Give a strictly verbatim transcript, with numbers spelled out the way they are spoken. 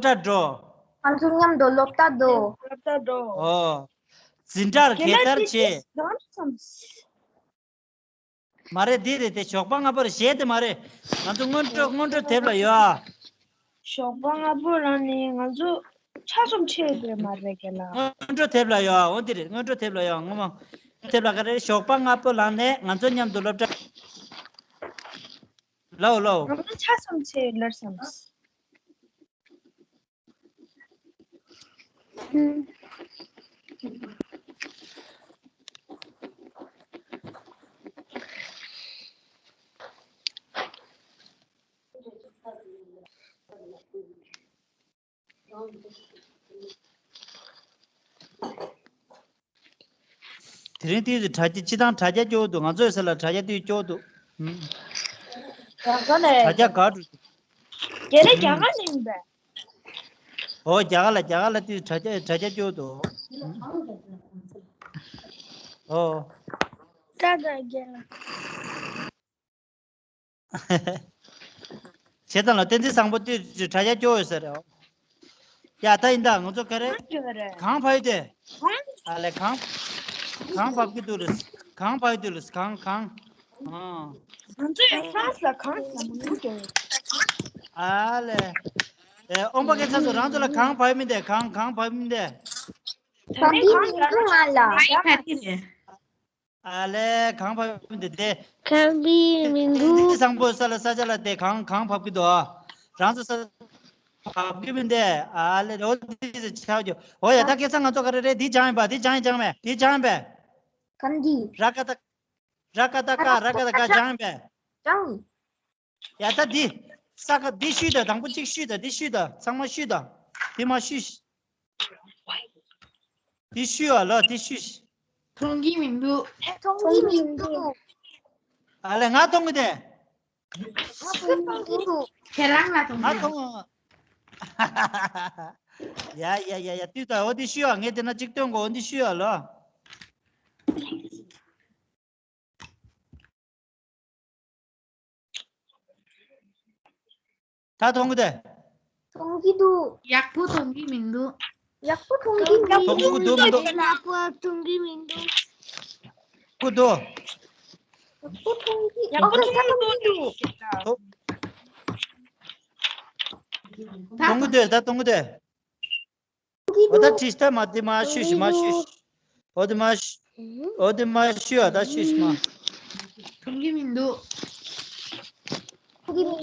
ལྟར་འགྲོ། ང་ཚོ་མཉམ་དུ་སློབ་གྲྭ་འགྲོ། སློབ་གྲྭ་འགྲོ། ཨོ། འཛིན་གྲྭར་དགེ་རྒན་ལྟར་ལགས་བྱེད། འདི་གང་བསམ། མ་རེད། འདི་རེད་དེ། ཞོགས་པ་སྔ་པོར་གཞས་དེ་མ་རེད། ང་ཚོ་སྔོན་འགྲོ་སྔོན་འགྲོ་དེབ་ལ་ཡོད་ཨ། ཞོགས་པ་སྔ་པོ་ལ་ནི་ང་ཚོ་ཆ་ཚང་ཆེ་དེ་མ་རེད་ག་ལ། སྔོན་འགྲོ་དེབ་ལ་ཡོད་ཨ། འོ་འདི་རེད། སྔོན་འགྲོ་དེབ་ལ་ཡོད་ཨ། ངོ་མ་དེབ་ལ་ག་རེ། ཞོགས་པ་སྔ་པོ་ལངས་ནས་ང་ཚོ་མཉམ་དུ་སློབ་གྲྭ། ལའོ་ལའོ། ང་ཚོ་ཆ་ཚང་ཆེ་ལར་བསམ། དེ་རིང་དུས་སུ་དྲ་རྒྱ་སྤྱི་བཏང་དྲ་རྒྱ་སྐྱོ་བོ་འདུག་ང་ཚོའི་ས་ལ་དྲ་རྒྱ་དུས་སྐྱོ་བོ་འདུག་ཨུམ། རྒྱ་གར་ལས། དྲ་རྒྱ་ག་འགྲོ། དེ་ནས་རྒྱ་གར་ནས་ཡིན་པས། ཨོ། རྒྱ་གར་ལ། རྒྱ་གར་ལ་དུས་དྲ་རྒྱ་དྲ་རྒྱ་སྐྱོ་བོ་འདུག་ཨོ། ཏྲ་ཏྲ་རྒྱ་ལ། བྱས་ཙང་ལ་བསྟན་འཛིན་བཟང་པོ་དུས་དྲ་རྒྱ་སྐྱོ་ཡོད་ས་རེད། ཡ་ད་ཡིན་ད། ང་ཚོ་ག་རེ། གང་བ་ཡོད་དེ། ཨ་ལས། གང་། གང་བབ་ཀྱི་འདུག་རེད། གང་བ་ཡོད་དེ་རེད། གང་གང་། ཨ། ང་ཚོ་ཡང་ཧྥ་རན་སི་ལ་གང་ཟེར་མ་ཡོང་གི། ཨ་ལས། ཨེ། ཨོམ་པ་སྐད་ཆ་ཚོ། རང་ཚོ་ལ་གང་བབ་མི་འདུག་གང་། གང་བབ་མི་འདུག་གང་བབ་མི་འདུག་ང་ལ། ཨ་ལས། གང་བབ་མི་འདུག་དེ། གང་བབ་མི་འདུག་བཟང་པོ་ས་ལ་ས་ཆ་ལ་དེ་གང་གང་བབ་ཀྱི་འདུག་རང་ཚོ་ས་བབ་ཀྱི་མི་འདུག་ཨ་ལས། འོ་དེ་ཆགས་རྒྱུ། འོ་ཡ། ད་སྐད་ཆ་ང་ཚོ་ག་རེ་རེད། འདི་སྦྱང་ཡིན་པ། འདི་སྦྱང་ཡིན་སྦྱང་མེད། འདི་སྦྱང་ཡིན་པས། གང་འདི། ར་ཀ་ད། ར་ཀ་ད་ཀ། ར་ཀ་ད་ཀ་སྦྱང་ཡིན་པས། སྦྱང་། ཡ་ད་འདི། ས་ཀ་འདི་བཤུས་དང་། དང་པོ་གཅིག་བཤུས་དང་། འདི་བཤུས་དང་། ཚང་མ་བཤུས་དང་། འདི་མ་བཤུས། འདི་བཤུས་ཨ་ལོ། འདི་བཤུས། མཐོང་གི་མི་འདུག་མཐོང་གི་མི་འདུག་ཨ་ལས། ང་མཐོང་གི་དེ། ང་མཐོང་གི་འདུག་ཁྱེད་རང་ལ་མཐོང་ང་གི་འདུག་མཐོང་། ཡ་ཡ་ཡ་ཡ། དུས་ད། འོ་འདི་བཤུས་ཨ། ངས་དེ་ན་གཅིག་སྟོན་གོ། འོ་འདི་བཤུས་ཨ་ལོ། ད་མཐོང་གི་དེ། མཐོང་གི་འདུག་ཡག་པོ་མཐོང་གི་མི་འདུག་ཡག་པོ་མཐོང་གི་མི་འདུག་མཐོང་གི་འདུག་མི་འདུག་ཡག་པོ་མཐོང་གི་མི་འདུག་ཀུ་འདུག་ཡག་པོ་མཐོང་གི། ཡག་པོ་ཨོ་མཐོང་གི་མི་འདུག་མཐོང་གི་དེ། ད་མཐོང་གི་དེ། འོ་ད་ཁྲིས་ད་མ། དེ་མ་བཤུས་ཤིག་མ་བཤུས་ཤིག་འོ་དེ་མ་བཤུས། འོ་དེ་མ་བཤུས་ཨ། ད་བཤུས་ཤིག་མ། མཐོང་གི་མི་འདུག